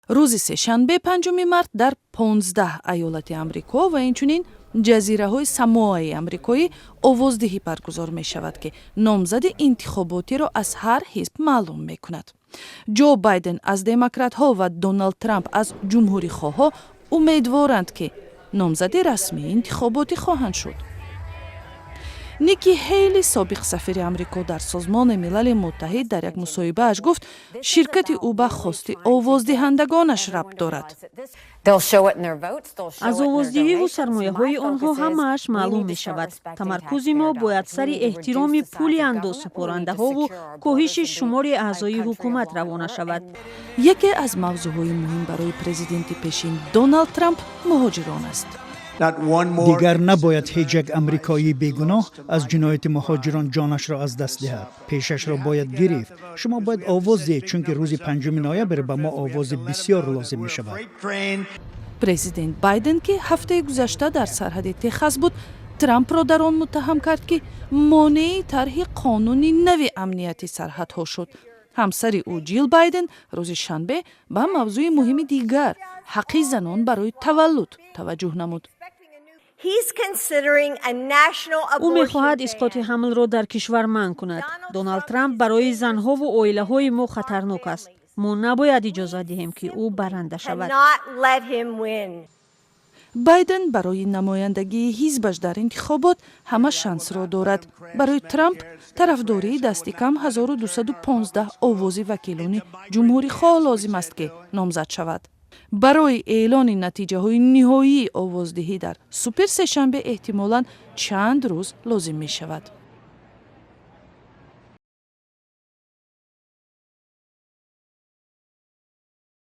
Рӯзи сешанбе, 5 март, дар 15 айёлати Амрико ва инчунин ҷазираҳои Самоаи амрикоӣ овоздиҳӣ баргузор мешавад, ки номзади интихоботиро аз ҳар ҳизб маълум мекунад. Ҷо Байден аз демократҳо ва Доналд Трамп аз ҷумҳурихоҳҳо умедворанд, ки номзади расмии интихоботӣ хоҳанд шуд. Ники Ҳейли, собиқ сафири Амрико дар Созмони Милали Муттаҳид, дар як мусоҳибааш гуфт, ширкати ӯ ба хости овоздиҳандагонаш рабт дорад. Аз овоздиҳиву сармояҳои онҳо ҳамааш маълум мешавад. Тамаркузи мо бояд сари эҳтироми пули андозсупорандаҳову коҳиши шумори аъзои ҳукумат равона шавад. Яке аз мавзӯъҳои муҳим барои президенти пешин Доналд Трамп муҳоҷирон аст. Дигар набояд ҳеҷ як амрикоии бегуноҳ аз ҷинояти муҳоҷирон ҷонашро аз даст диҳад. Пешашро бояд гирифт. Шумо бояд овоз диҳед, чунки рӯзи 5 ноябр ба мо овози бисёр лозим мешавад. Президент Байден, ки ҳафтаи гузашта дар сарҳади Техас буд, Трампро дар он муттаҳам кард, ки монеи тарҳи қонуни нави амнияти сарҳадҳо шуд. Ҳамсари ӯ, Ҷил Байден, рӯзи шанбе ба мавзӯи муҳими дигар, ҳаққи занон барои таваллуд, таваҷҷӯҳ намуд. Ӯ мехоҳад исқоти ҳамлро дар кишвар манъ кунад. Доналд Трамп барои занҳову оилаҳои мо хатарнок аст. Мо набояд иҷозат диҳем, ки ӯ баранда шавад. Байден барои намояндагии ҳизбаш дар интихобот ҳама шансро дорад. Барои Трамп тарафдории дасти кам 1215 овози вакилони ҷумҳурихоҳ лозим аст, ки номзад шавад. Барои эълони натиҷаҳои ниҳоии овоздиҳӣ дар суперсешанбе эҳтимолан чанд рӯз лозим мешавад.